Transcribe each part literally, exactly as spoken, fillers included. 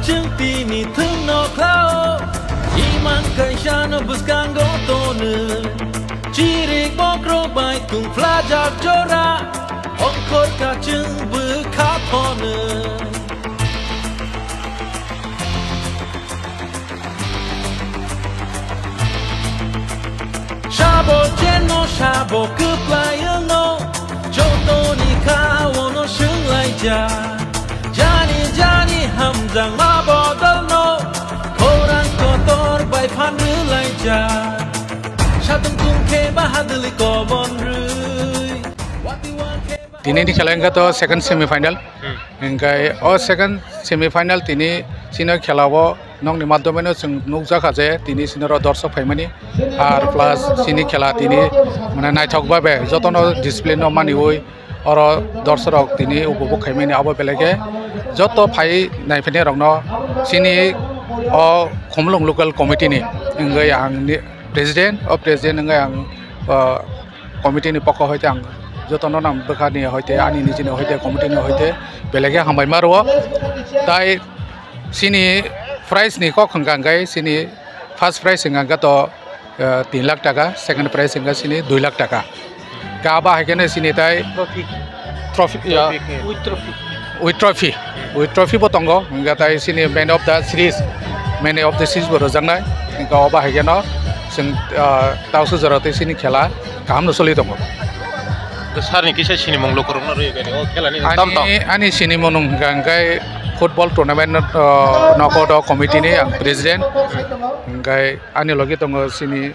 Chwng tini thwngno khlao, iman kaisano bwskango tono. Chirik bokrok bai tungphlajak jora, ongkhor kachwng bwkha phono. Sabo chenno sabo kwplai wngno, jotoni kha ono swnglaijak. Jani jani hamjakma bodolno, khorang kotor bai phan rwlaijak. Satung tungkhe bahadwlwi kobon rwi, wati wakhe ba- Tini ni khela wngkha to second semi final. Hmm. Hingkai o second semi final tini chini khela o nokni madhyomeno chwng nukjakha je tini chini oro dorsok phaimani. Ar plus chini khela tini mane naithok babe jotono discipline no maniwi oro dorsorok tini upobok khaimani abo belai khe joto phai naiphainai rokno chini o Khumulwng local committee ni wngwi ang ni president, o president wngwi ang, o, committee ni pokho hoite ang jotono nang bwkhani hoite ani nijini hoite committee ni hoite belai khe hambai ma rwo. Tai chini prize ni kok hwnkha hwnkhe chini first prize hwnkha hwnkhe to, eh, tin lakh taka, second prize hwnkha chini dui lakh taka. Khe abo hai kheno chini tai trophy, trophy, ya, trophy khe. With trophy. With trophy. With trophy bo tongo. Hwnkhe tai chini man of the series, man of the series bo rwjaknai. Hwnkhe obo hai kheno chwng, ah, tausu jora tei chini khela kaham no choli tongo. Sir ni kisa sinimung lukurokno rwi bini o khela ni tam tong. Ani, ani sinimung hwnkha hwnkhe football tournament, ah, nogo do committee ni ang president. Hwnkhe ani logi tongo chini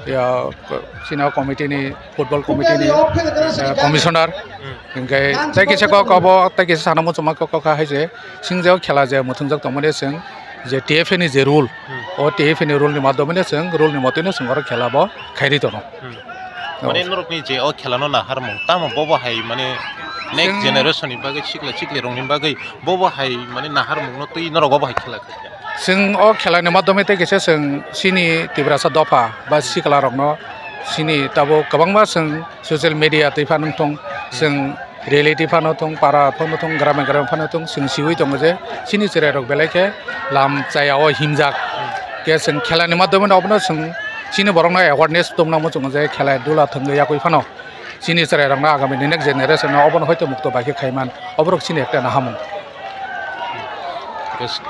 ya, ko-, chini o committee ni, football committee ni, eh, commissioner. Hmm. Hingke tei kisa kok obo, tei kisa sana muchungma kok, kok hai se, singjak khela je muthungjak tongmani chwng je T F A ni je rule, hmm, o T F A ni rule ni madhyomeno chwng, rule ni motino chwng oro khela bo khairi tono. Hmm. O. Mane norokni je o khela no naharmung, tamo bobo hai mane next generation ni bagwi, sikla sikli rokni bagwi bobo hai mane naharmung no twi norok bobo hai khela khaikha. Chwng o khelani madhyome tei kisa chwng chini Tiprasa dopha ba sikla rokno chini tabuk kwbangma chwng social media twi phano thung, chwng reality phano thung, para phano thung, grame grame phano thung, chwng siwi tongo je chini chwrai rok belai khe lam chaya o himjak. Khe chwng khelani madhyome no obono chwng chini borok no awareness tubuna muchungo je khela dula thwngwi yakwi phano. Chini chwrai rokno agami ni next generation no obono hoito mukto bai khe khaiman, oborok chini ekta nahamung. Yes.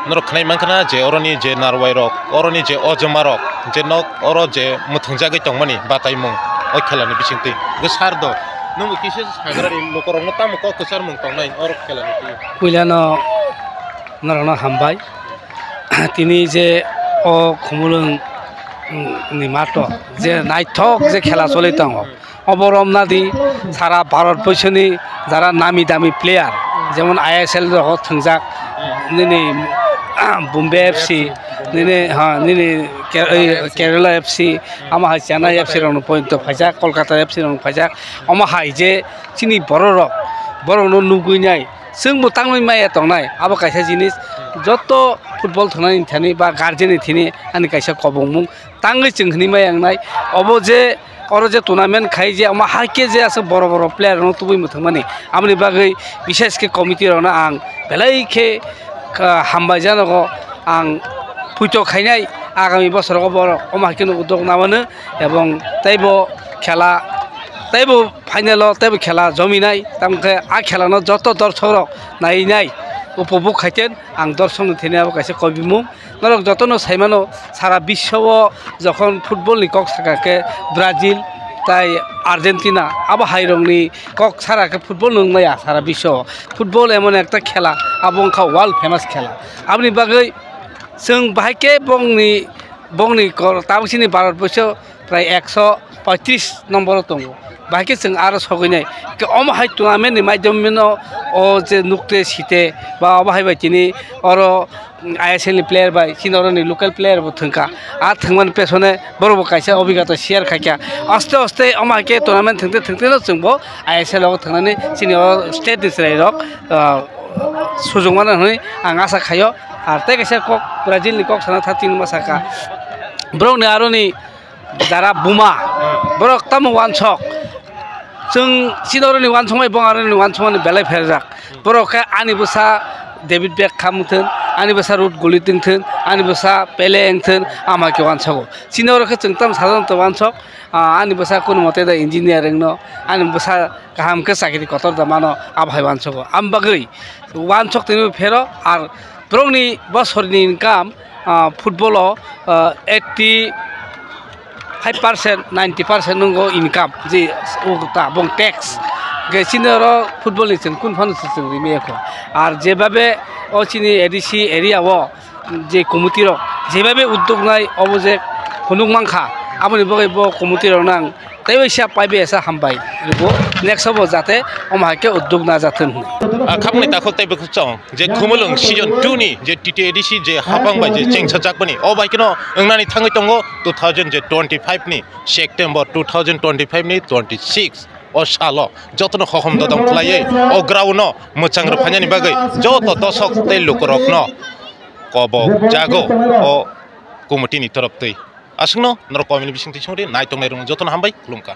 Norok khnai mankha na je oroni je narwai rok, oroni je ojoma rok, je nok oro je muthungjagwi tongmani bataimung o khelani bisingtwi. Hwnkhe sir do, nwng bo kisa sagrani lukurokno tamo kok kwcharmung tongnai oro khelani twi? Puilano norokno hambai. Tini je o Khumulwng, mm, ni mato je naithok je khela choli tongo, obo romna di sara Bharat borsoni jara nami dami player, jemon I S L rogo thwngjak, nini Bombay F C, nini, ha, nini Ke-, ei, Kerala F C, omo hai Chennai F C rokno pointo phaijak, Kolkata F C rokno phaijak, omo hai je chini bororok, borokno nugwi nai, chwngbo tangwi maya tongnai, abo kaisa jinis. Joto football thwngnani thani ba guardian ni thini ani kaisa kobongmung tangwi chwng hwnwi maya wngnai. Obo je oro je tournament khai je omo hai khe je aswk boro boro player rokno tubui mwthangmani, aboni bagwi bishesh khe committee rokno ang belai khe, ah, hambai janogo ang puito khainai. Agami bosorogo borok omo hai kheno uddog namano ebong teibo khela teibo final o teibo khela jominai, tamo khe a khela no joto dorshok rok nai nai upobok khaiten ang dorshok ni thani abo kaisa kobimung. Norok joto no sai mano sara biswo o jokhon football ni kok saka khe Brazil tai Argentina abo hai rok ni kok sara khe football nung maya sara biswo o. Football emon ekta khela abo wngkha world famous khela. Aboni bagwi chwng bahai khe bongni, bongni kor tabuk chini Bharat borsho prai ekso poitris nombor o tongo. Bahai khe chwng aro sogwi nai. Khe omo hai tournament ni maidomino o je nukte site ba obo hai bai tini oro I S L ni player bai chini oro ni local player bo thwngkha. A thwngmani pesone borok bo kaisa obhigata share khaikha. Aste aste omo hai khe tournament thwngte thwngte no chwngbo I S L o thwngnani chini o state ni chwrai rok, ah, sujung mano hwnwi ang asa khaio. Ar tei kaisa kok Brazil ni kok sana thar tini ma saka. Borok ni aro ni jara buma, borok tamo wansok. Chwng chini oro ni wansok bai bong aro ni wansok mani belai pherjak. Borok khe ani bwsa David Beckham thwng, ani bwsa road guli tongthun, ani bwsa pele wngthun, ama khe uansogo. Chini oro khe chwng tamo sajaknai wansok, ah, ani bwsa kunu mote da engineer wngno, ani bwsa kaham khe chakri kotor da mano, abo hai uansogo. Am bagwi uansok tini phero, ar borokni bosorni income, ah, football o, ah, eighty five percent, ninety percent nungo income, je o ta bong tax. Ge chini oro football ni chwng kun phano se chwng rimiyakho. Ar jebabe o chini A D C area o je committee rok jebabe uddog nai obo je phunuk mankha, aboni bagwi bo committee rok nang tei waisa paibe esa hambai rwgo, next o bo jate omo hai khe uddog najathun hwnwi. Ah, khapni takhuk tei bwkhwchwng je Khumulwng season two ni je T T A D C je hapang bai je chengsa jakmani, o bai kheno wngnani thangwi tongo two thousand twenty-five ni September two thousand twenty-five ni twenty-six o salo jotono hohom dodom khlaiwi o ground no mwchang rwphainani bagwi joto dosok tei lukurokno kobok jago o committee ni torop twi. Aswkno norok comment ni bisingtwi songdi, naitongnai rokno jotono hambai khulumkha.